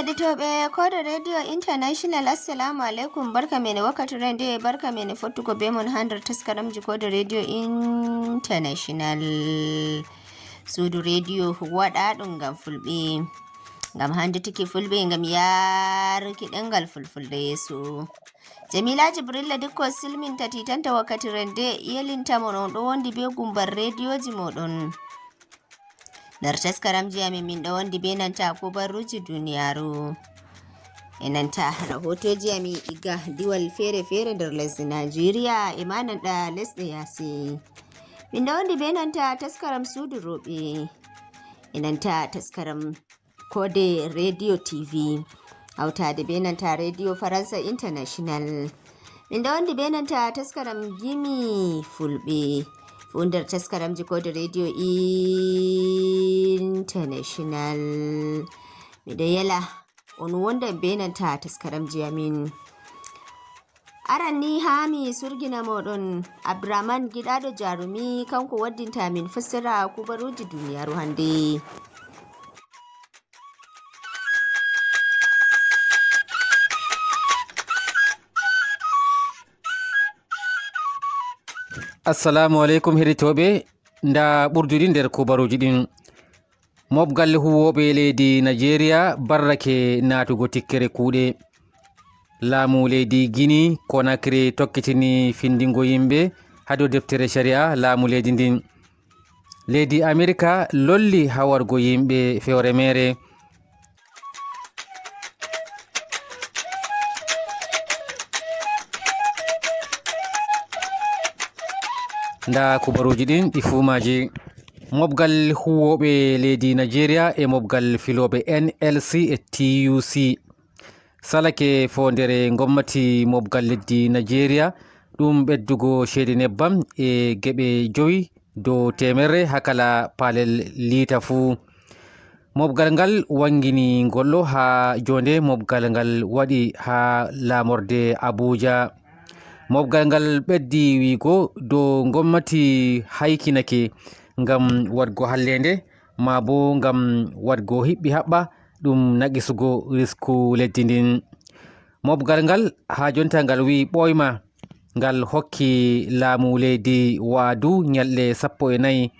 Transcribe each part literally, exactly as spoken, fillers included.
Heɗotooɓe Koode Radio International, Assalamu alaikum. Barka men e wakkati ren de, barka men e fottugo be mon ha nder taskaramji Koode Radio International. Suudu radio waɗa ɗum ngam fulɓe. Ngam handitiki fulɓe, ngam yaruki ɗengal fulfulde yeeso. Jamila Jibrilla Dikko silminta titanta wakkati ren de, yelinta mon on ɗo wondi be gumbar rediyoji moɗon. Nder taskaramji amin min ɗo wondi be nanta kubaruji duniyaru. E nanta rahotoji amin iga diwal fere-fere nder lesdi Najeriya e ma nanta lesɗe yasi. Min ɗo wondi be nanta taskaram suudu roɓe. E nanta taskaram Koode Radio T V. Hawtade be nanta Radio Faransa International. Min ɗo wondi be nanta taskaram Gimi Fulɓe. Fu nder taskaramji Koode Radio International. Miɗo yela on wondan be nanta taskaramji amin. Aran ni ha mi surgina moɗon Abdurrahman Giɗaɗo Jarumi, kanko waddinta min fassara kubaruji duniyaru hande. Assalamu alaikum heɗitooɓe, nda ɓurduɗi nder kubaruji ɗin. Mobgal huwooɓe leydi Najeriya barrake naatugo tikkere kuuɗe. Laamu leydi Gini Konakiri tokkitini findingo yimɓe haa dow deftere shari'a laamu leydi ndin. Leydi Amerika lolli haa wargo yimɓe fewre meere. Nda kubaruji ɗin ɗi fuu maaji. Mobgal huwooɓe leydi Najeriya e mobgal filooɓe N L C e T U C salake foondere ngommati mobgal leddi Najeriya, ɗum ɓeddugo ceede nebbam e geɓe jowi dow teemerre haa kala palel liita fuu. Mobgal ngal wangini ngollo haa jonde mobgal ngal waɗi haa laamorde Abuja. Mobgal ngal ɓeddi wiigo dow ngommati haykinake ngam waɗgo halleende, maa bo ngam waɗgo hiɓɓi haɓɓa, ɗum naqisugo risku leddi ndin. Mobgal ngal haa jonta ngal wi'i ɓooyma ngal hokki laamu leydi wa'adu nyalɗe sappo e nayi.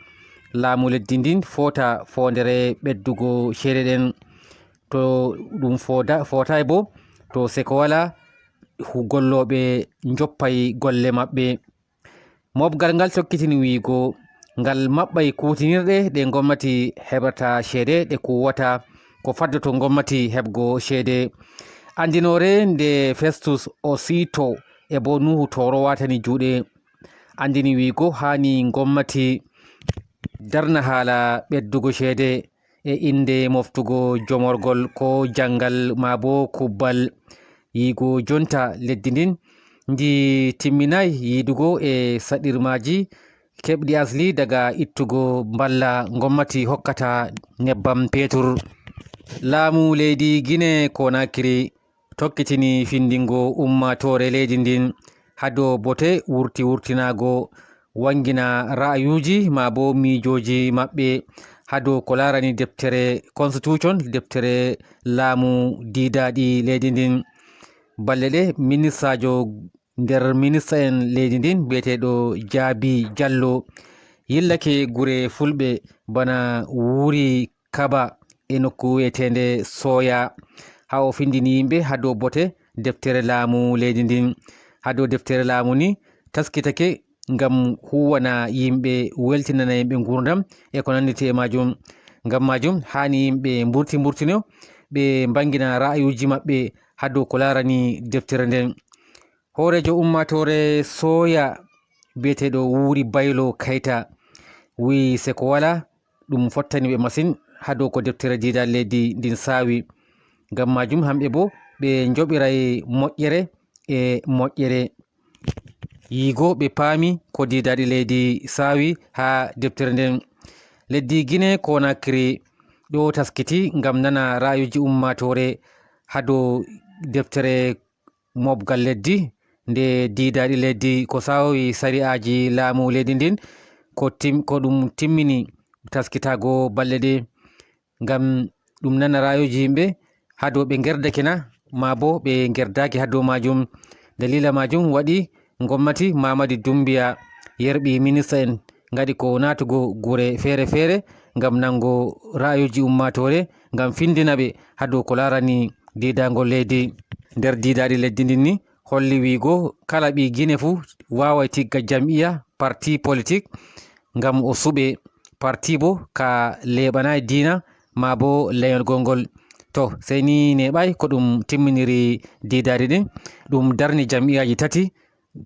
Laamu leddi ndin foota foondere ɓeddugo ceede ɗen. To ɗum fooda-, footaay bo, to seko wala, hu-, gollooɓe njoppay golle maɓɓe. Mobgal ngal tokkitini wiigo, ngal maɓɓay kuutinirɗe ɗe ngommati heɓata ceede ɗe kuwata ko faddoto ngommati heɓgo ceede. Andinoore nde Festus Osito e bo Nuhu Toro watani juuɗe, andini wiigo haani ngommati darna haala ɓeddugo ceede e innde moftugo jomorgol ko janngal maa bo kubbal. Yigo jonta leddi ndin ndi timminaay yiidugo e saɗirmaaji keɓɗi asli daga ittugo mballa ngommati hokkata nebbam petur. Laamu leydi Gine Konakiri tokkitini findingo ummaatoore leydi ndin haa dow bote wurti wurtinaago wangina ra'ayuuji maa bo miijooji maɓɓe haa dow ko laarani deftere constitution, deftere laamu diidaaɗi leydi ndin. Balɗe ɗe, ministaajo nder minista'en leydi ndin biyeteeɗo Jaabi Jallo yillake gure fulɓe bana Wuri Kaba e nokku wi'eteende Soya, haa o findini yimɓe haa dow bote deftere laamu leydi ndin. Haa dow deftere laamu ni taskitake ngam huwana yimɓe, weltinana yimɓe ngurdam e ko nanditi e maajum. Ngam maajum, haani yimɓe mburti mburtino, ɓe mbangina ra'ayuuji maɓɓe haa dow ko laarani deftere nden. Hooreejo ummaatoore Soya biyeteeɗo Wuri Baylo Kayta wi'i seko wala, ɗum fottani ɓe masin haa dow ko deftere diidal leydi ndin saawi. Ngam maajum, hamɓe bo ɓe njoɓiray moƴƴere e moƴƴere. Yigo ɓe paami ko diidaaɗi leydi saawi haa deftere nden. Leddi Gine Konakiri ɗo taskiti ngam nana ra'ayuuji ummaatoore haa dow deftere mobgal leddi nde diidaaɗi leydi ko saawi sari'aaji laamu leydi ndin ko tim-, ko ɗum timmini taskitaago balɗe ɗe. Ngam ɗum nana ra'ayuuji yimɓe haa dow ɓe ngerdake na, maa boo ɓe ngerdaaki haa dow maajum. Daliila maajum waɗi ngomnati Mamadi Dummbiya yerɓi minista en, ngaɗi ko naatugo gure feere-feere ngam nango ra'ayuuji ummaatoore, ngam findina ɓe haa dow ko laarani diidaangol leydi. Nder diidaaɗi leddi ndin ni, holli wiigo kala ɓii Gine fuu waaway tigga jam'iya, parti politik, ngam o suɓe. Parti boo ka leeɓanaay diina maa boo lenyol gongol. To, sey ni neeɓaay ko ɗum timminiri diidaaɗi ɗin. Ɗum darni jam'iyaaji tati,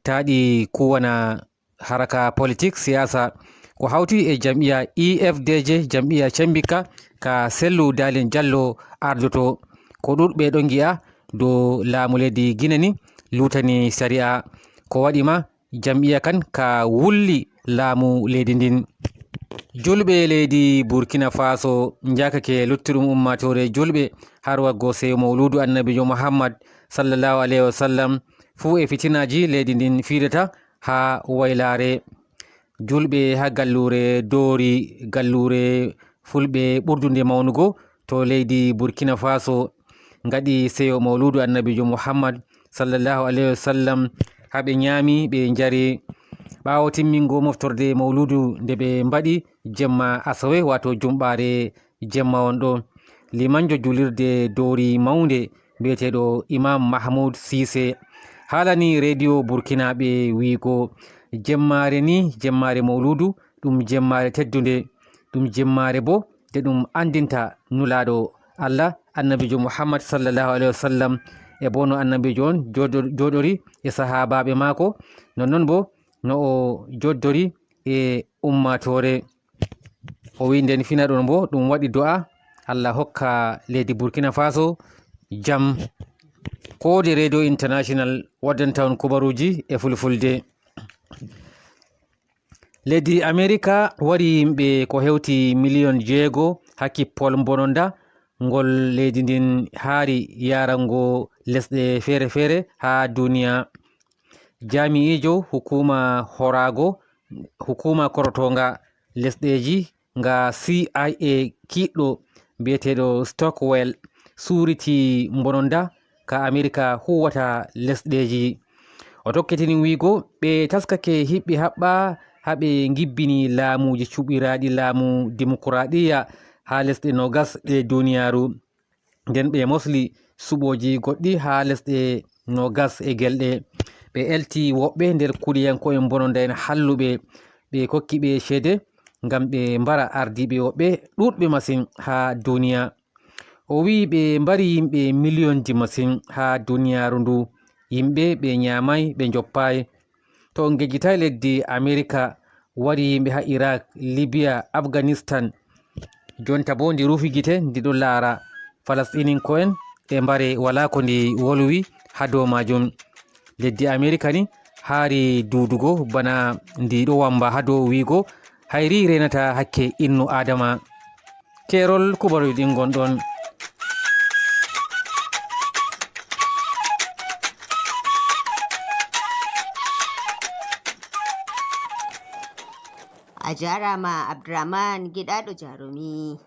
taa ɗi kuwana haraka politik, siyaasa. Ko hawti e jam'iya E F D J, jam'iya cembika ka Sellu Daalin Jallo ardoto. Ko ɗuuɗɓe ɗon ngi'a dow laamu leydi Gine ni luutani sariya. Ko waɗi ma jam'iya kan ka wulli laamu leydi ndin. Julɓe leydi Burkina Faso njaakake luttuɗum ummaatoore julɓe har waggo seyo mawluudu Annabiijo Muhammad sallallahu alayhi wa sallam, fuu e fitinaaji leydi ndin fiirata haa waylaare. Julɓe haa galluure Doori, galluure Fulɓe ɓurdunde mawnugo to leydi Burkina Faso, ngaɗi seyo mawluudu Annabiijo Muhammad sallallahu alayhi wa sallam, haa ɓe nyaami, ɓe njari. Ɓaawo timmingo moftorde mawluudu nde ɓe mbaɗi jemma asawe, waato jumɓaare jemma on ɗo, limanjo julirde Doori mawnde biyeteeɗo Imam Mahmoud Cissé haalani rediyo Burkinaaɓe wiigo, jemmaare ni, jemmaare mawluudu, ɗum jemmaare teddunde, ɗum jemmaare boo nde ɗum anndinta Nulaaɗo Allah, Annabiijo Muhammad sallallahu alayhi wa sallam, e boo no Annabiijo on jooɗo-, jooɗori e sahaabaaɓe maako, nonnon boo no o jooɗdori e ummaatoore. O wi'i nden fina ɗon boo ɗum waɗi do'a Allah hokka leydi Burkina Faso jam. Koode Radio International waddanta on kubaruuji e Fulfulde. Leydi Amerika wari yimɓe ko hewti miliyon jeego haa kippol mbononda ngol leydi ndin haari yarango lesɗe feere-feere haa duniya. Jami'iijo hukuma horaago, hukuma korotoonga lesɗeeji nga C I A kiiɗɗo biyeteeɗo Stockwell suuriti mbononda ka Amerika huwata lesɗeeji. O tokkitini wiigo, ɓe taskake hiɓɓe haɓɓa haa ɓe ngibbini laamuuji cuɓiraaɗi laamu dimokuraɗiyya haa lesɗe noogas ɗe duniyaaru. Nden ɓe mosli suɓooji goɗɗi haa lesɗe noogas e gelɗe. Ɓe elti woɓɓe nder kuliyanko'en mbononda en halluɓe. Ɓe kokki ɓe ceede ngam ɓe mbara ardiiɓe woɓɓe ɗuuɗɓe masin haa duniya. O wi'i ɓe mbari yimɓe miliyonji masin haa duniyaaru ndu. Yimɓe ɓe nyaamay, ɓe njoppaay. To on ngejjitay, leddi Amerika wari yimɓe haa Irak, Libiya, Afganistan. Jonta boo ndi rufi gite, ndi ɗon laara. Falasɗininko'en e mbare walaa ko ndi wolwi haa dow maajum. Leddi Amerika ni haari duudugo bana ndi ɗo wamba haa dow wiigo hayri reenata hakke innu Aadama. Keerol kubaruuji ɗin ngonɗon. A jaaraama Abdurahman giɗaaɗo Jarumi.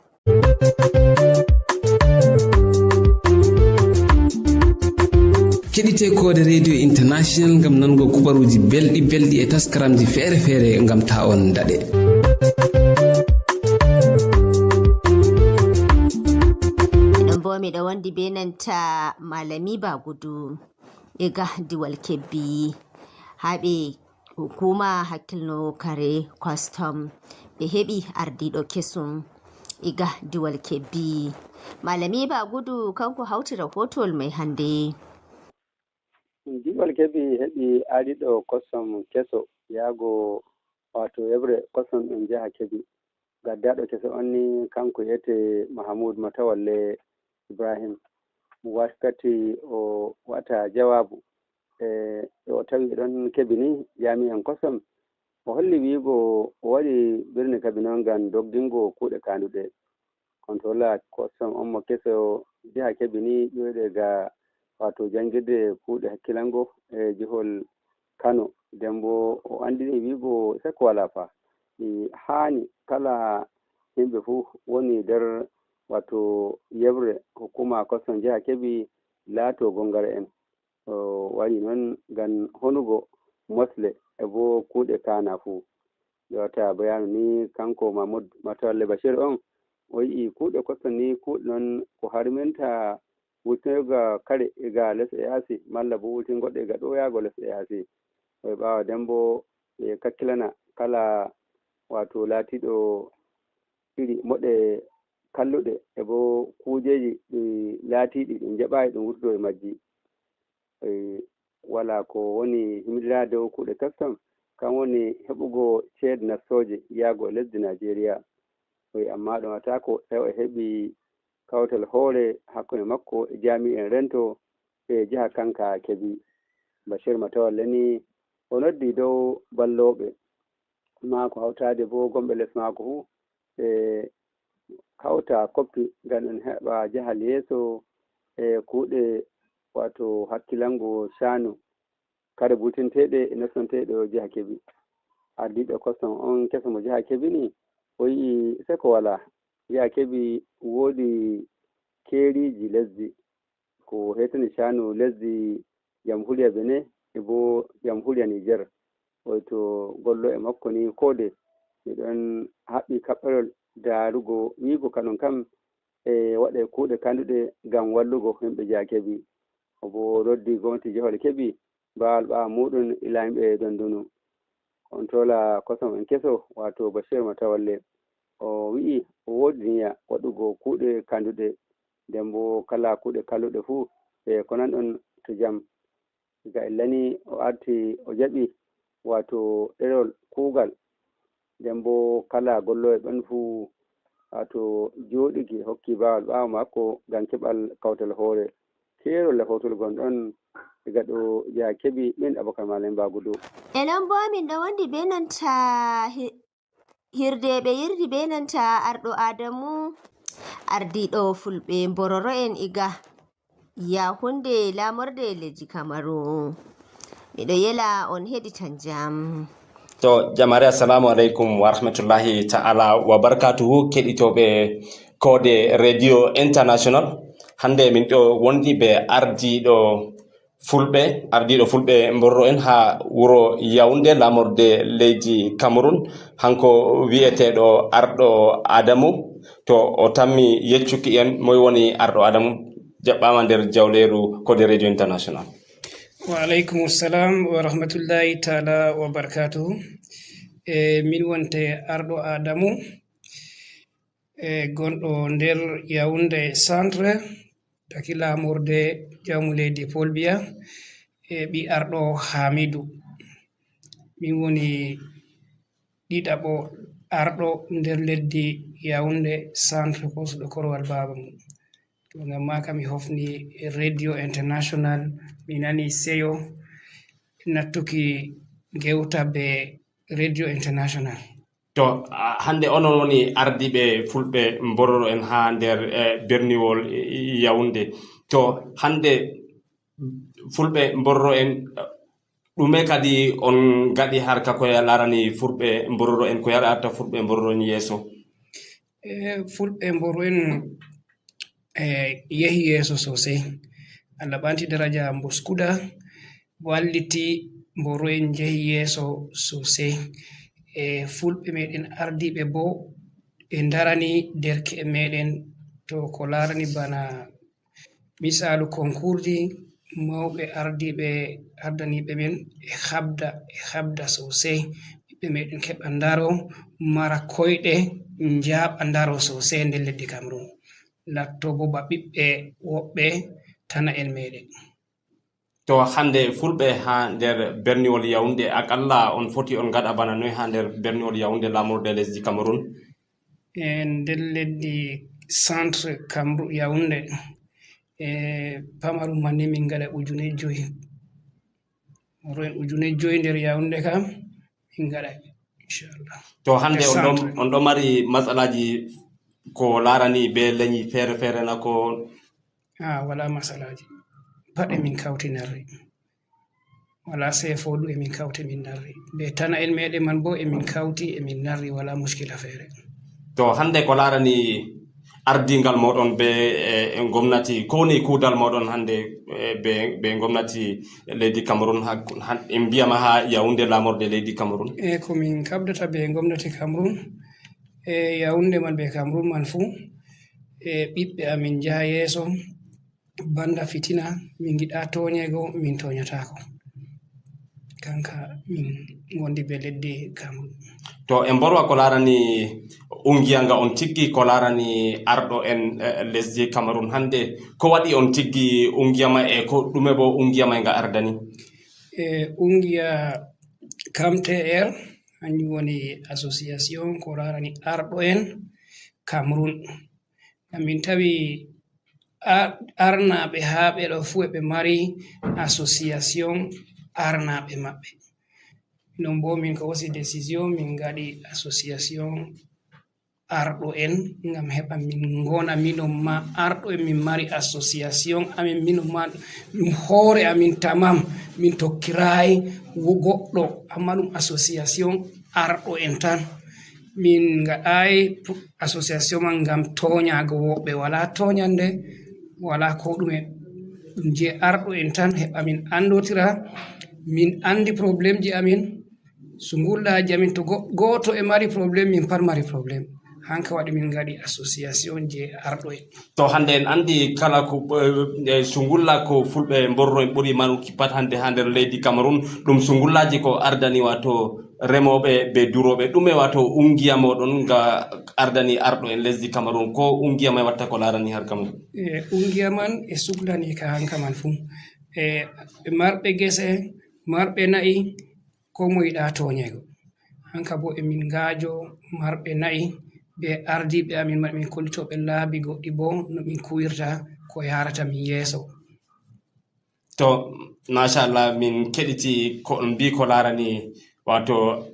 Keɗite Koode Radio International ngam nanugo kubaruuji belɗi belɗi e taskaramji feere feere ngam ta on daɗe. Miɗon bo miɗo wondi be nanta Malami Bagudu e ga Diwal Kebbi. Haa ɓe hukuma hakkilnoowo kare custom ɓe heɓi ardiiɗo kesum iga Diwal Kebbi. Malami Bagudu kanko hawti rahootowol may hannde. Diwal Kebbi heɓi ardiiɗo custom keso yaago waato yeɓre custom ɗum njaha Kebbi. Gaddaaɗo keso on ni kanko wiyetee Mahamuud Matawalle Ibrahim. Wakkati o waɗata jawaabu e o tawi e ɗon Kebbi ni jaami'en custom o holli wiigo o waɗi birni Kebbi noon ngam doggingo kuuɗe kaanduɗe. Contrôleur custom on mo keso jiha Kebbi ni ƴoyɗe ga waato janngirde kuuɗe hakkilango e jihol Kano. Nden bo o anndini wiigo sakko walaa fa ɗi haani kala yimɓe fof woni nder wato yeɓre hukuma koston jiha Kebi laatoo gongara en. O waɗi noon ngam honugo mosle e boo kuuɗe kaana fuu. Nde watta bayaanu ni, kanko Mahmoud Matawalle Bashir on, o yi'i kuuɗe koston ni kuuɗe noon ko harminta wurtinoyga kare iga les e yaasi, malla bo wurtin goɗɗe iga ɗo yaago les e yaasi. O ɓaawo den bo ɓe kakkilana kala wato laatiiɗo iri moɗe kalluɗe e bo kuujeeji ɗi laatiiɗi ɗi jaɓaayi ɗum wurtudo e majji. E wala ko woni himɗiraade dow kuuɗe custom, kan woni heɓugo ceede nastooje yaago e lesdi Najeriya. O wi'i amma ɗum ataako tawi o heɓi kawtal hoore hakkunde makko e jami'en rento e jiha kanka Kebi. Bashir Matawalle ni o noddi dow ballooɓe maako hawtaade bo gonɓe les maako fuu ɓe hawta koppi ngam ɗum heɓa jahal yeeso e kuuɗe wato hakkilango caanu kare butinteeɗe e nastanteeɗe o jiha Kebi. Ardiiɗo koston on keso mo jiha Kebi ni o yi'i seko walaa. Jiha Kebi woodi keeriiji lesdi ko heetani caanu lesdi Jamhuriya Benin e bo Jamhuriya Niger. Oyto gollo e makko ni koode miɗon haɓɓi kaɓɓorol daarugo wiigo kanon kam e waɗa kuuɗe kanduɗe ngam wallugo yimɓe jiha Kebi. O bo noddi gomnati jihol Kebi baawal ɓaawo muɗum ila yimɓe Dondonu. On toola kosam en keso wato Bashir Matawalle. O wi'i o woodi niya waɗugo kuuɗe kanduɗe nden bo kala kuuɗe kalluɗe fuu e ko nanɗon to jam. Diga illa ni o arti o jaɓi wato ɗerewol kuugal nden bo kala gollooɓe ɓen fuu wato jooɗigi hokki baawal ɓaawo makko ngam keɓal kawtal hoore. Keerol e hotol gonɗon diga ɗo jiha Kebi min Abubakar Malam Bagudu. E non bo min ɗo wondi be nanta hi- hirdeɓe yirdi be nanta arɗo Adamu ardiɗo fulɓe mbororo en iga Yahunde lamorde leji Kamaru. Miɗo yela on heɗitan jam. To jamare, assalamu alaikum wa rahmatullahi ta'ala wa barakatuhu, keɗitoɓe Koode Radio International. Hande min ɗo wondi be ardiɗo fulɓe, ardiɗo fulɓe mborro en ha wuro Yaounde, lamorde leydi Cameroun. Hanko wi'eteɗo Arɗo Adamu. To o tammi yeccuki en moy woni Arɗo Adamu, jaɓɓama nder jawleru Koode Radio International. Wa alaikum salam wa rahmatullahi ta'ala wa barakatuhu. E min wonte Arɗo Adamu, e gonɗo nder Yaounde Centre, taki lamorde jawmu leydi Paul Biya, e ɓi arɗo Hamidu. Min woni ɗiɗaɓo arɗo nder leddi Yaounde Centre, hoosuɗo korowal baaba mum. To ngam maaka mi hofni Radio International, mi nani seyo nattuki gewta be Radio International. To, a, hande onon woni ardiiɓe fulɓe mbororo en ha nder, eh, berniwol, eh, Yaounde. To, hande fulɓe mbororo en, eh, ɗume kadi on gaɗi harka ko larani fulɓe mbororo en, ko yaɗata fulɓe mbororo en yeeso? Eh, fulɓe mbororo en, eh, yehi yeeso sosai. Allah ɓanti daraja Mboskuda, walliti mbororo en jehi yeeso sosai. E fulɓe meɗen ardiiɓe bo ɓe darani derke'en meɗen to ko larani bana misalu konkurji, mawɓe ardiiɓe ardaniiɓe men e habda, e habda sosai. Ɓiɓɓe meɗen keɓa daro, mara koyɗe, njaaɓa daro sosai nder leddi Cameroun. Latto bo ba ɓiɓɓe woɓɓe tana'en meɗen. To hande fulɓe ha nder berniwol Yaounde, akalla on foti on gaɗa bana noy ha nder berniwol Yaounde, lamorde lesdi Cameroun? E nder leddi Centre Cameroun Yaounde, e pamarum man ni min gaɗa ujune joyi. Moro en ujune joyi nder Yaounde kam, min gaɗa, inchallah. To hande on ɗon, on ɗon mari matsalaji ko larani be lenyi fere fere na ko? Ah, wala matsalaji. Pat emin kawti narri. Wala sefo du emin kawti min narri. Be tana'en meɗen man bo emin kawti emin narri, wala muskila fere. To hande ko larani ardingal moɗon be, eh, gomnati, ko woni kuudal moɗon hannde, eh, be, be gomnati leydi Cameroun, ha, ha, en mbiyama ha Yaoundé, laamorde leydi Cameroun? E ko min kabdata be gomnati Cameroun, e Yaoundé man be Cameroun man fuu, e ɓiɓɓe amin njaha yeeso, banda fitina, min ngiɗa tooñego, min tooñatako. Kanka min ngondi be leddi Cameroun. To en mborwa ko laarani ungiya nga on tiggi, ko laarani arɗo en, eh, lesdi Cameroun hannde, ko waɗi on tiggi ungiya ma e ko ɗume bo ungiya ma nga ardani? E ungiya Camp T R, hanjum woni association ko laarani arɗo en Cameroun. Ngam min tawi a-, arnaaɓe haa ɓe ɗo fuu ɓe mari association arnaaɓe maɓɓe. Non bo min ko hosi décision min ngaɗi association arɗo en ngam heɓa min ngona minon ma arɗo en, min mari association amin minon ma ɗum hoore amin tamam, min tokkiraay wo-, goɗɗo, amma ɗum association arɗo en tan. Min ngaɗaay pu-, association man ngam tooñaago woɓɓe, walaa tooñannde, walaa ko ɗume. Ɗum je arɗo en tan heɓa min anndotira, min anndi problemji amin, sungullaaji amin. To go-, gooto e mari problème, min pat mari problème. Hanka waɗi min ngaɗi association je arɗo en. To hannde en anndi kala ko, eh, eh, sungulla ko fulɓe mborno en ɓuri manuki pat hannde haa nder leydi Cameroun, ɗum sungullaaji ko ardani, waato remooɓe be durooɓe. Ɗume, waato ungiya moɗon nga ardani arɗo en lesdi Cameroun, ko ungiya may watta ko laarani har Cameroun? E ungiya man e suklani ka hanka man fuu. E marɓe gese, marɓe na'i, ko mo yiɗa tooñego. Hanka bo e min ngaajo marɓe na'i be ardiiɓe amin, ma min kollitooɓe laabi goɗɗi bo no min kuwirta ko yaarata min yeeso. To, machallah, min keɗiti ko on mbii ko laarani, waato,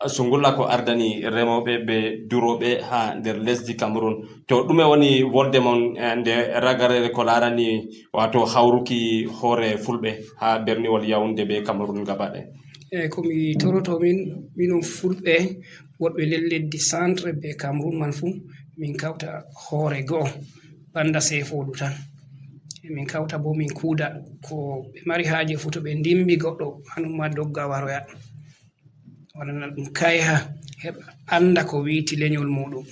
sungulla ko ardani remooɓe be durooɓe haa nder lesdi Cameroun. To, ɗume woni wolde mon, eh, nde ragareere ko laarani, waato, hawruki hoore fulɓe haa berniwol Yaoundé be Cameroun gaba ɗaya? E ko mi toroto min, minon fulɓe wonɓe lel leddi centre be Cameroun man fuu, min kawta hoore go'o, banda seefoodu tan. E min kawta bo min kuuda ko ɓe mari haaje fuu, to ɓe ndimbi goɗɗo, hanun ma dogga waroya. Waɗana ɗum kayha, heɓa annda ko wiyti leñol muuɗum.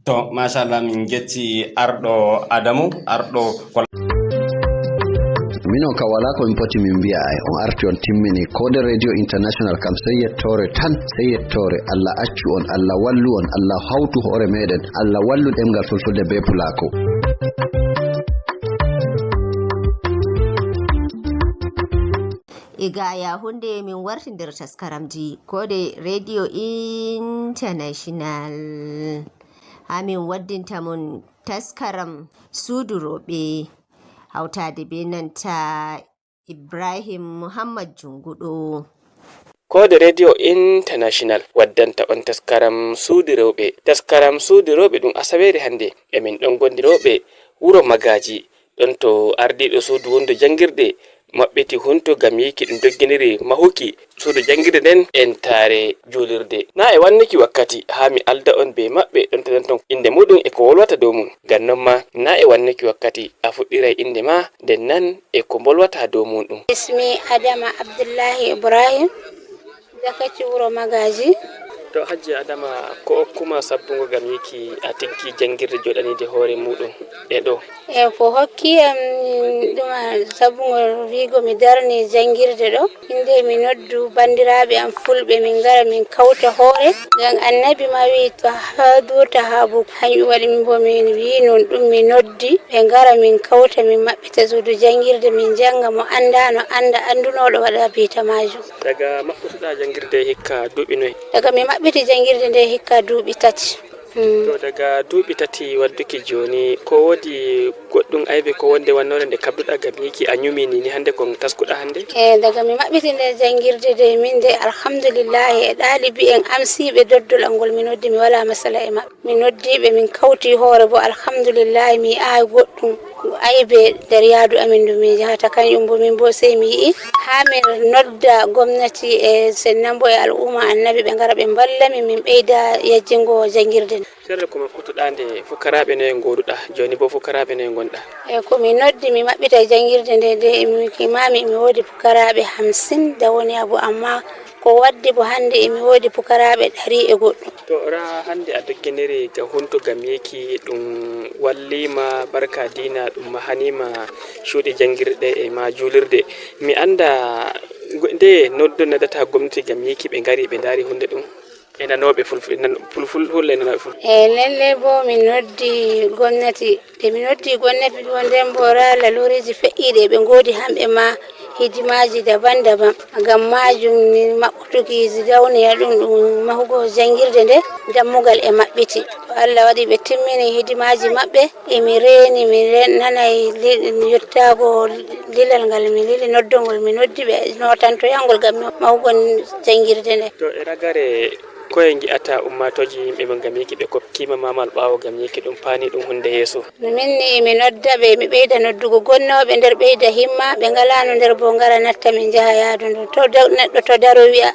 To, machallah, min njetti arɗo Adamu, arɗo ko Minon ka wala ko min poti min mbi'a ay, on arti on timmini. Ko de Radio International kam sey yettoore tan, sey yettoore. Allah accu on, Allah wallu on, Allah hawtu hoore meɗen, Allah wallu ɗemngal fulfulde be pulako. E ga Yahunde min warti nder taskaramji ko de Radio International. Haa min waddinta mon taskaram suudu rooɓe, hawtaade be nanta Ibrahim Muhammad Junguɗo. Ko de Radio International waddanta on taskaram suudu rewɓe. Taskaram suudu rewɓe ɗum asaweere hannde. E min ɗon gondi rewɓe wuro Magaaji. Ɗon to ardiiɗo suudu wondu janngirde maɓɓiti hunto ngam yiiki ɗum dogginiri mahuki suudu janngirde nden entaare juulirde. Na e wannuki wakkati haa mi alda on bee maɓɓe ɗon to ɗon ton innde muuɗum e ko wolwata dow mum. Ngam non ma na e wannuki wakkati a fuɗɗiray innde ma nden nan e ko mbolwata dow muuɗum. Ismi Adama Abdullahi Ibrahim. Dakaci wuro Magaji. To Hajji Adama, ko okkuma sabbungo ngam yiiki a tiggi janngirde jooɗaniinde hoore muuɗum e ɗo? E ko hokki am ɗum sabbungo wiigo mi darni janngirde ɗo, hinde mi noddu banndiraaɓe am fulɓe, min ngara min kawta hoore. Ngam Annabi ma wi'i, "Tahadu tahabu." Hanyum waɗi min bo min wi'i non ɗum, mi noddi ɓe ngara min kawta, min maɓɓita suudu janngirde, min jannga mo anndaano annda, anndunooɗo waɗa biita maajum. Daga maɓɓutuɗa janngirde hikka duuɓi noy? Daga mi maɓɓiti janngirde nde hikka duuɓi tati. Mm. To daga duuɓi tati wadduki jooni, ko woodi goɗɗum aybe ko wonde wannore nde kabduɗa ngam yiiki a nyumini ni hannde kon taskuɗa hannde? E daga mi maɓɓiti nde janngirde nde min nde alhamdulillahi e ɗaalibi en am siiɓe doddol angol mi noddi mi wala masala e maɓɓe. Mi noddi ɓe min kawti hoore bo alhamdulillahi mi yi'aay goɗɗum. Aybe nder yaadu amin ndu min njahata, kanjum bo min bo sey mi yi'i haa min nodda gomnati e sennambo e al'umma annabi ɓe ngara ɓe mballa min, min ɓeyda yajjingo janngirde nde. Serde ko ma kutuɗaa nde fukaraaɓe noye ngooduɗaa? Jooni bo fukaraaɓe noye ngonɗaa? E ko mi noddi mi maɓɓita janngirde nde, nde mi kimaami mi woodi fukaraaɓe hamsin da woni abu, amma ko waddi bo hannde emi woodi pukaraaɓe ɗari e goɗɗum. To ra hannde a dogginiri ga hunto gam yiki ɗum walliima barka diina, ɗum mahaniima cuuɗi janngirɗe e ma juulirde. Mi annda nde noddo nadata gomnati gam yiki ɓe ngari ɓe ndaari huunde ɗum? E nanooɓe fulfulde nanooɓe fulfulde. E lelle bo mi noddi gomnati. Nde mi noddi gonnati ɗo, nden bo raa laluureeji feƴƴiiɗi eɓe ngoodi hamɓe ma hidimaaji daban-daban. Ngam maajum ni maɓɓutuki gidauniya ɗum, ɗum mahugo janngirde nde, dammugal e maɓɓiti. To Allah waɗi ɓe timmini hidimaaji maɓɓe, emi reeni, mi re-, nanay li-, yottaago lilal ngal mi lili, noddol ngol mi noddi ɓe nootanto yam ngol ngam mahugo janngirde nde. To e ragare Koye ngi'ata ummaatooji yimɓe mon gam yiki ɓe kokkiima maamal ɓaawo gam yiki ɗum paani ɗum hunnde yeeso? Min ni emi nodda ɓe, mi ɓeyda noddugo gonnooɓe nder ɓeyda himma, ɓe ngalaano nder bo ngara natta min njaha yaadu ndu. To da-, neɗɗo to daro wi'a,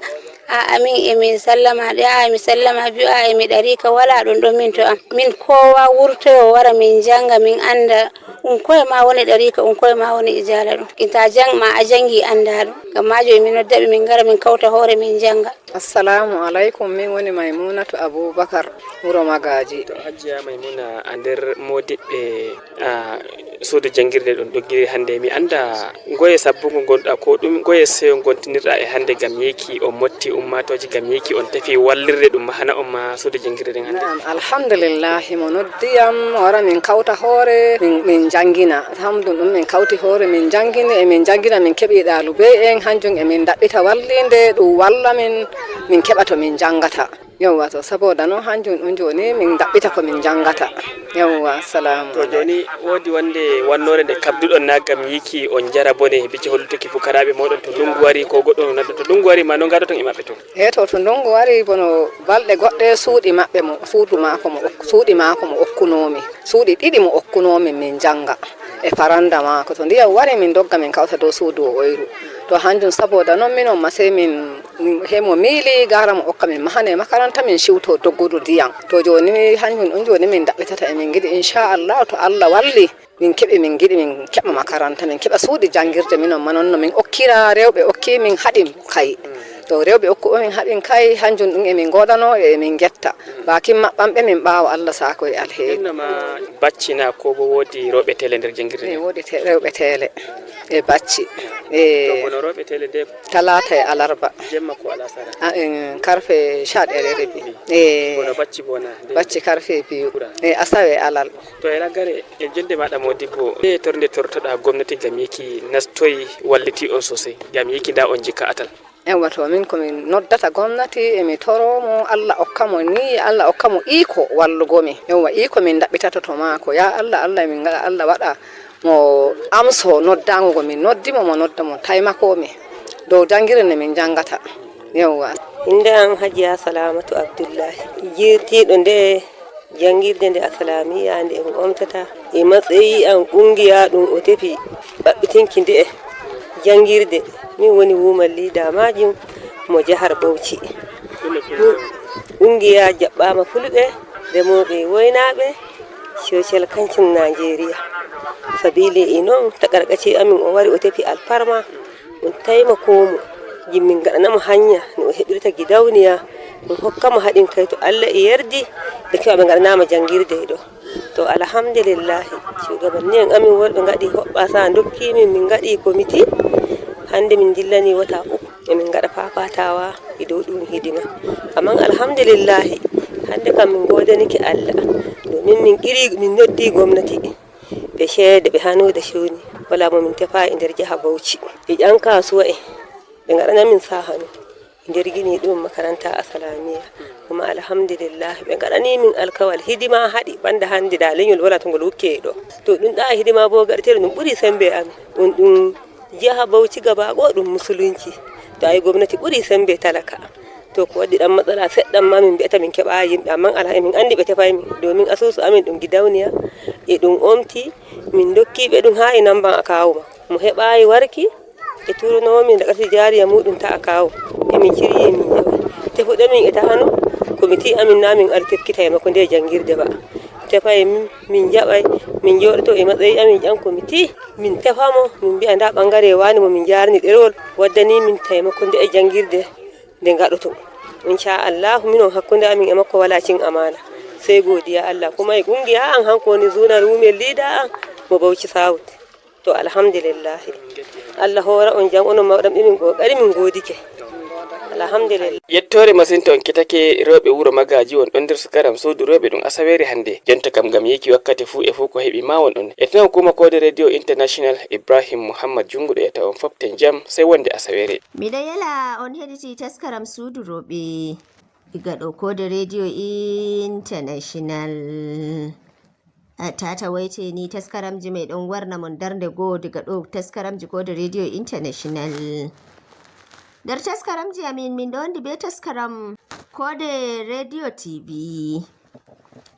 "A'a, min emi sallama de, a'a, emi sallama bi'o, a'a, emi ɗariika," walaa ɗum ɗon min to am. Min koowa wurtoyo wara min njannga, min annda ɗum koye ma woni ɗariika, ɗum koye ma woni ijaala ɗum. Inta jang ma a janngi annda ɗum. Ngam maajum emi nodda ɓe min ngara min kawta hoore min njannga. Assalamu alaikum, min woni Maimunatu Abubakar, wuro Magaji. To Hajjiya Maimuna, a nder moodiɓɓe, a, suudu janngirde ɗon ɗoggiri hannde, mi annda ngoye sabbugo ngonɗa, ko ɗum ngoye seyo ngontinirɗa e hannde ngam yiki on motti ummaatooji, ngam yiki on tefi wallirde ɗum mahana on ma suudu janngirde ɗen hannde? Na'am, alhamdulillahi, mo noddiyam, o wara min kawta hoore, min, min njanngina. Alhamdulillah, min kawti hoore, min njanngini, e min njanngina, min keɓi ɗaalubey en, hanjum e min ndaɓɓita wallinde, ɗum walla min, min keɓa to min njanngata. Yawwa, to saboda noon, hanjum ɗum jooni min ndaɓɓita ko min njanngata. Yawwa, salamu aleykum. To jooni, woodi wonde wannoore nde kabduɗon na ngam yiiki on njara bone, bicci hollutuki fukaraaɓe mooɗon to ndunngu wari, ko goɗɗum no nadda to ndunngu wari, ma no ngaɗoton e maɓɓe to? E to, to ndunngu wari, bono balɗe goɗɗe suuɗi maɓɓe mo, suudu maako mo ok-, suuɗi maako mo okkunoomi. Suuɗi ɗiɗi mo okkunoomi min njannga e farannda maako. To ndiyam wari, min ndogga min kawta dow suudu o oyru. To hanjum saboda noon minon ma sey min, min, he mo miili gara mo okka min mahane makaranta, min ciwto doggudu ndiyam. To jooni mi, hanjum ɗum jooni min ndaɓɓitata e min ngiɗi inchallahu to Allah walli. Min keɓi, min ngiɗi, min keɓa makaranta, min keɓa suuɗi janngirde, minon ma noon no min okkira rewɓe, okki min haɗin kay. To rewɓe okku min haɗin kay, hanjum ɗum emin ngoodano e emin ngetta. Baakin maɓɓanɓe min ɓaawo Allah saako e alheeri. Inna ma bacci na ko bo woodi rewɓe tele nder janngirde? E woodi te-, rewɓe tele e bacci. E to bono rewɓe tele de? Talaata e alarba. Jemma ko alasara? A, en, karfe sha ɗaya da rabi. E bono bacci bona de? Bacci karfe biyu. E asawe e alal. To e ragare, e jonde maɗa modibbo, e tornde tortoɗa gomnati ngam yiki nastoyi walliti on sosai, ngam yiki nda on jikka atal. Yawwa, to min ko min noddata gomnati, e mi toro mo Allah okka mo ni, Allah okka mo iko wallugo mi. Yawwa, iko min ndaɓɓitata to maako. Ya Allah, Allah min ngaɗa, Allah waɗa mo amso noddago go min noddi mo, mo nodda mo taimako mi dow janngirde nde min njanngata. Yawwa. Innde am Hajiya Salamatu Abdullahi, jiirtiiɗo nde janngirde nde Asalamiya nde en omtata. E matsayi am, kungiya ɗum o tefi ɓaɓɓitinki nde'e janngirde. Min woni woman leader maajum mo jahar Bauchi. Kungiya jaɓɓaama fulɓe, remooɓe e woynaaɓe, social kancin Najeriya. Sabili e non, ta karkashi amin o wari o tefi alfarma. Ɗum taimako mo, ngam min ngaɗana mo hanya no o heɓirta gidauniya, ɗum hokka mo haɗin kai to Allah e yardi, ɓe keɓa ɓe ngaɗanama janngirde e ɗo. To, alhamdulillahi, shugabanni en amin worɓe ngaɗi hoɓɓasa, ndokki min, min ngaɗi komiti. Hannde min ndillani wata uku, emin ngaɗa fafatawa e dow ɗum hidima. Amman alhamdulillahi, hannde kam min ngodanike Allah, domin min qiri, min noddi gomnati. Ɓe ceede, ɓe hano da shuni, wala mo min tefa e nder jaha Bauchi. E ƴan kasuwa en, ɓe ngaɗana min sahano. E nder gini ɗum makaranta Asalamiya. Kuma alhamdulillah, ɓe ngaɗani min alkawal. Hidima haɗi, banda hannde da lenyol wala to ngol wukke e ɗo. To ɗum ɗa hidima bo gaɗeteɗo ɗum ɓuri sembe amin. Ɗum, ɗum jaha Bauchi gaba go ɗum musulunci. To ayi gomnati ɓuri sembe talaka. To ko waddi ɗan matsala seɗɗan ma min mbi'ata min keɓa yimɓe, amman ala emin andi ɓe tefay min. Domin asusu amin ɗum gidauniya, e ɗum omti, Min ndokki ɓe ɗum haa e namban akaawu makko. Mo heɓaayi warki e tuuranoowo min rakati jaariya muuɗum ta akaawu. Emin ciryi emin njaɓa. Tefuɗo min e tahano, komiti amin na min ari tekkita e makko nde janngirde ba. Tefay min, min njaɓay, min njooɗoto e matsayi amin ƴan komiti. Min tefa mo, min mbi'a nda ɓangare waane mo min njaarni ɗerewol, waddani min taimako nde e janngirde nde ngaɗoto. Inchallahu, minon hakkunde amin e makko wala cin amana. Sey godiya Allah. Kuma e kungiya an hanko woni zunal women leader an mo Bauchi South. To alhamdulillahi. Allah hoora on jam onon mawɗam ɗi min kokari min godike. Alhamdulillah. Yettoore masin to on kitake rewɓe wuro Magaji won ɗon nder sukaram suudu rewɓe ɗum asaweere hannde. Jonta kam ngam yeeki wakkati fuu e fuu ko heɓi ma won ɗon. E tana hukuma koode Radio International Ibrahim Muhammad Junguɗo e taw on foften jam sey wonde asaweere. Miɗo yela on heɗiti taskaram suudu rewɓe. Diga ɗo koode Radio International. A tata wayte ni taskaramji mai ɗon warna mon darnde goo diga ɗo taskaramji koode Radio International. Nder taskaramji amin min ɗon di be taskaram koode Radio T V.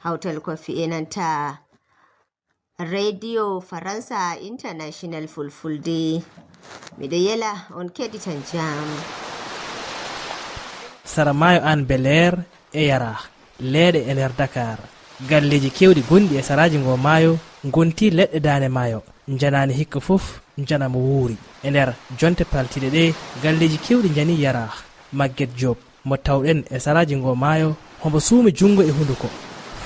Hawtal kofi e nanta Radio Faransa International Fulfulde. Miɗo yela on keɗitan jam. Sara maayo an Bel Air e Yarah, leeɗe e nder Dakar. Galleeji keewɗi gonɗi e saraaji ngoo maayo ngontii leɗɗe daande maayo, njanaani hikka fof njana mo wuuri. E nder jonte paltiiɗe ɗee, galleeji keewɗi njanii Yarah. Maguette Diop, mo tawɗen e saraaji ngoo maayo, homo suumi junngo e hunnduko,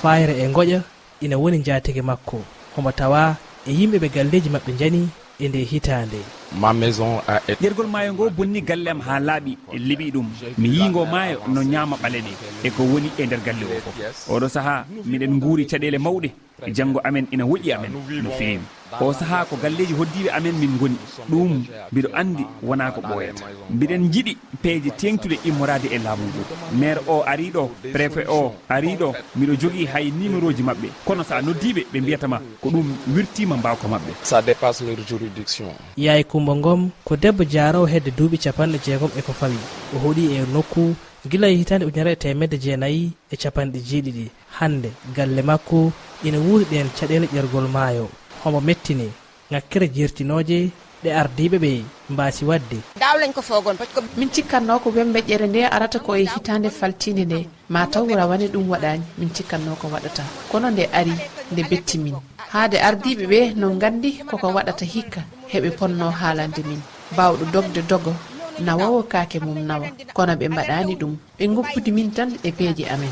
faayre e ngoƴa, ina woni njaatigi makko, homo tawaa e yimɓe ɓe galleeji maɓɓe njani e ndee hitaande. Ma maison a été. Ƴergol maayo ngoo bonni galle am haa laaɓi, liɓi ɗum. Mi yii ngoo maayo no ñaama ɓaleeɗe e ko woni e nder galle oo fof. Ooɗoo sahaa, miɗen nguuri caɗeele mawɗe. Janngo amen ina woƴi amen no feewi. Oo sahaa ko galleeji hoddiiɓe amen min ngoni. Ɗum mbiɗo anndi wonaa ko ɓooyata. Mbiɗen njiɗi peeje teeŋtuɗe immoraade e laamu ngu. Meer o arii ɗo, préfet o arii ɗo, miɗo jogii hay nimerooji maɓɓe. Kono so a noddii ɓe, ɓe mbiyata ma ko ɗum wirtiima mbaawka maɓɓe. Ça dépasse leur juridiction. Yaay Kummba Ngom ko debbo jaaroowo hedde duuɓi capanɗe jeegom e ko fawi. O hoɗi e nokku gila e hitaande ujunere e teemedde jeenayi e capanɗe jeeɗiɗi. Hannde, galle makko ina wuuri ɗeen caɗeele ƴergol maayo. Homo mettini ŋakkere jeertinooje ɗe ardiiɓe ɓe mbaasi waɗde. Daaw lañ ko foogoon, parce que min cikkatnoo ko wembeƴƴere nde arata ko e hitaande faltiinde nde, ma taw rawane ɗum waɗaani, min cikkatnoo ko waɗata. Kono nde ari, nde betti min. Haade ardiiɓe ɓe no nganndi koko waɗata hikka, heɓe ponnoo haalande min. Baawɗo dogde dogo, nawoowo kaake mum nawa, kono ɓe mbaɗaani ɗum. Ɓe ngoppudi min tan e peeje amen.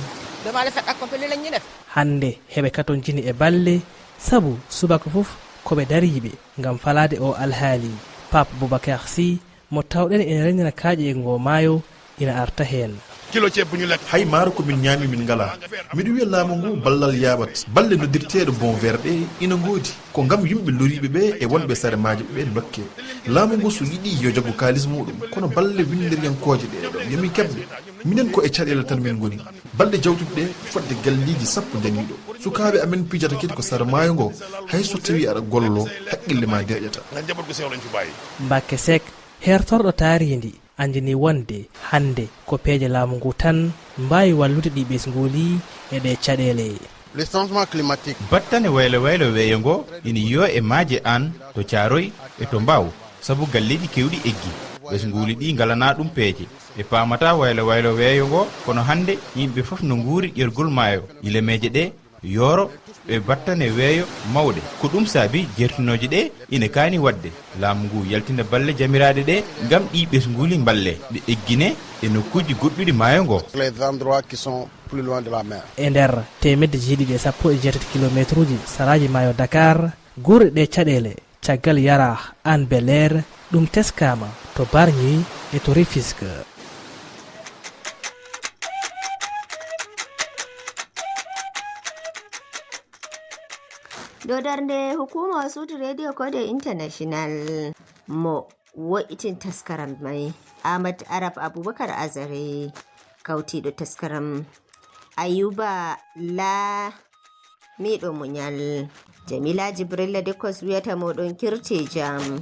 Hannde heɓe katonjini e balle, sabu subaka fof ko ɓe dariiɓe ngam falaade o alhaali. Pape Boubacar Sy, mo tawɗen ene renndina kaaƴe e ngoo maayo, ina arta heen. Kilo ceeb bu ñu lekk. Hay maaro ko min ñaami min ngalaa. Miɗo wiya laamu ngu ballal yaaɓat. Balle noddirteeɗo Bon Vert ɗe ina ngoodi. Ko ngam yimɓe loriiɓe ɓe e wonɓe sare maaje ɓe ndokke. Laamu ngu so yiɗi yo jaggu kaalis muɗum. Kono balle winnderiyankooje ɗe ɗo yo min keɓ ɗe. Minen ko e caɗeele tan min ngoni. Balɗe jawtuɗe ɗe fodde galleeji sappo njaniiɗo. Sukaaɓe amen pijata kadi ko sara maayo ngo, hay so tawii aɗa gollo, haqqille ma deeƴata. Nga njaboot gu sew lañ fi bàyyi. Mbakke Seck, hertorɗo taariindi, anndini wonde hannde ko peeje laamu ngu tan mbaawi wallude ɗi ɓesnguuli e ɗe caɗeele. Le changement climatique. Battane waylo waylo weeyo ngo ina yiyoo e maaje Aan to Caaroy e to Mbaaw, sabu galleeji keewɗi eggi. Ɓesnguuli ɗi ngalanaa ɗum peeje. Ɓe paamataa waylo waylo weeyo ngo, kono hannde yimɓe fof no nguuri ƴergol maayo. Yilemeeje ɗe yooro ɓe battane weeyo mawɗe. Ko ɗum saabi jeertinooje ɗe ina kaani waɗde. Laamu ngu yaltina balle jamiraaɗe ɗe ngam ɗi ɓesnguuli mballe, ɗe eggine e nokkuuji goɗɗuɗi maayo ngo. Les endroits qui sont plus loin de la mer. E nder teemedde jeeɗiɗi e sappo e jeetati kilomeetruuji saraaji maayo Dakar, guurɗe ɗe caɗeele, caggal Yarah, Hann Bel-Air, ɗum teskaama to Bargny e to Rufisque. Ɗo darnde hukuma o suudu Radio Kode International mo wo'itin taskaram mai. Ahmad Arab Abubakar Azare, kawtiiɗo taskaram. Ayuba La Miɗo muñal. Jamila Jibrilla Dekos wiyata moɗon kirte jam.